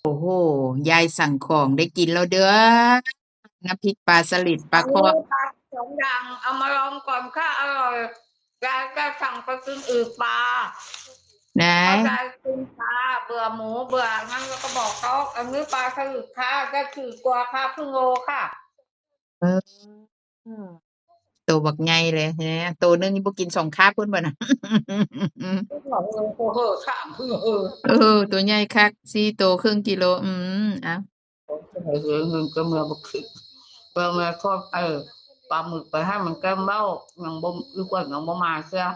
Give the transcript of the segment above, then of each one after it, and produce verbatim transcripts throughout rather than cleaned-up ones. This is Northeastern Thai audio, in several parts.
โอ้โห ยายสั่งของได้กินแล้วเด้อ น้ำพริกปลาสลิดปลา อัน คอ นี้ปลาสองอย่างเอามาลองก่อนค่ะ อร่อย ยายจะสั่งไปกินอีกปลา นะ เพราะยายกินปลาเบื่อหมูเบื่องั้นแล้วก็บอกเขา อันนี้ปลาสลิดค่ะ ได้สี่ตัวค่ะ ครึ่งโลค่ะ เออ โตบักใหญ่เลยฮะ โตหนึ่งนี่บ่กินสองคาบพุ่นบ่นะ ก็บอกเออโอ้โหสามเออ เออ ตัวใหญ่คัก สี่โตครึ่งกิโล อืม อ่ะ เออเงินก็เมื่อบักคือเมื่อเมื่อทอดเออปลาหมึกไปให้มันก็เบ้ายังบ่อีกว่ายังบ่มาเสีย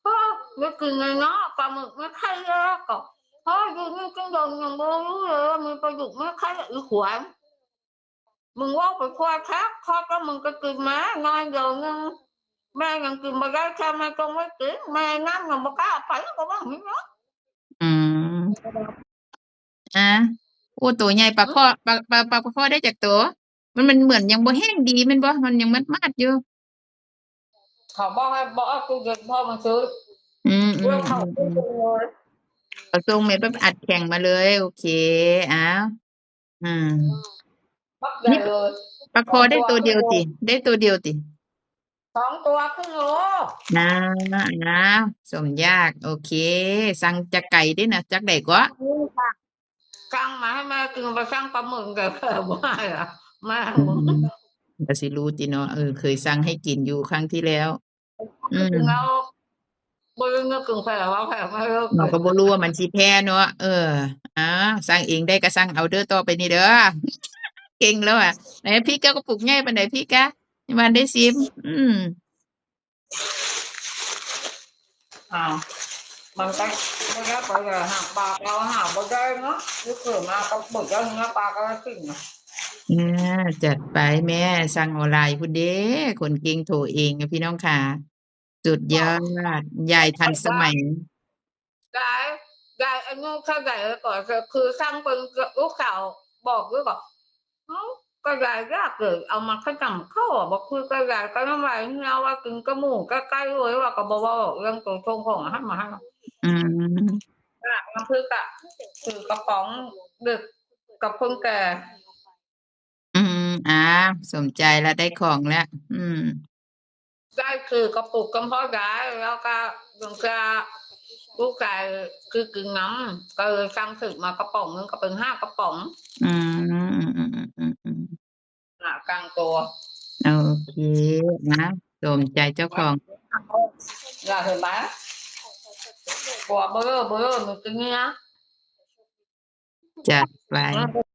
ก็ไม่กินเลยเนาะปลาหมึกไม่ไข่เลยก็พ่ออยู่นี่กินดองยังบ่รู้เลยว่ามีปลาดุกไม่ไข่อีขวานมึงว่าไปคว้าแท็กคอก็มึงก็กินมาน้อยเดียวนึงแม่ยังกินบ่ได้แค่แม่ต้องไม่กินแม่น้ำยังบ่กล้าไปก็ว่าอย่างนี้เนาะ อืม อ่ะ โอ้ ตัวใหญ่ปลาคอ ปลา ปลา ปลา ปลาคอได้จากตัว มัน มันเหมือนยังบ่แห้งดีแม่นบ่ มันยังมัดๆอยู่ เขาบอกให้บอกเอาตู้เย็นพ่อมันซื้อ อืม อื เพื่อ ม เขา อืม ตู้เย็นเลย เขาส่งแม่ไปอัดแข็งมาเลย โอเค อ้าว อืม บักใหญ่เลย ปลาคอได้ตัวเดียวติ ได้ตัวเดียวติ สองตัวครึ่งโล นะ อ้าว สมยาก โอเค สั่งจากไก่ด้วยนะ จากไหนก็ นี่ค่ะสั่งมาให้แม่กินไปสั่งปลาหมึกกับเธอบ่ได้อะแม่ อืม ก็สิรู้ติเนาะ เออ เคยสั่งให้กินอยู่ครั้งที่แล้ว อืม กินแล้วบ่ได้นึกถึงแผลว่าแผลไม่เลิก เราก็บ่รู้ว่ามันสิแพ้เนาะ เออ อ้าว สั่งเองได้ก็สั่งเอาเด้อต่อไปนี้เด้อ เก่งแล้วอ่ะ ไหนพริกแกกระปุกใหญ่ปานใดพริกแก ยังบ่ได้ซิม อืม อ้าวมันก็บ่ได้ไปเลยหาปลาเอาหาบ่ได้เนาะนี่คือมาก็บ่ได้เนื้อปลาก็ได้กินนะ อ่า จัดไปแม่ สั่งออนไลน์พุ้นเด้ คนเก่งโทรเองอะพี่น้องค่ะ สุดยอด ยายทันสมัย ยาย ยายอายุเท่าไหร่ก่อน คือสั่งเป็นลูกสาวบอกหรือเปล่า เอ้า ก็ยายอยากเลยเอามาขนำเข้าอะ บอกคือก็ยายก็น้ำลายเหี่ยวว่ากินกระหมูใกล้ๆเลยว่าก็บอกว่าเรื่องตัวชงของอาหารมาให้ อืม อ่ะ น้ำพริกอะ คือกระป๋องดึกกับคนแก่ อืม อ่า สมใจแล้ว ได้ของแล้ว อืม ได้คือกระปุกกำเพาะยาย แล้วก็บางทีลูกชายคือกินน้ำ ก็เลยสั่งซื้อมากระป๋องนึงก็เป็นห้ากระป๋อง อืม อืม อืม อืม อืม อืม หากลางตัว โอเค นะ สมใจเจ้าของ อยากเห็นไหม ตัวเบลอเบลอหนูกินนี่นะ จัดไป อืม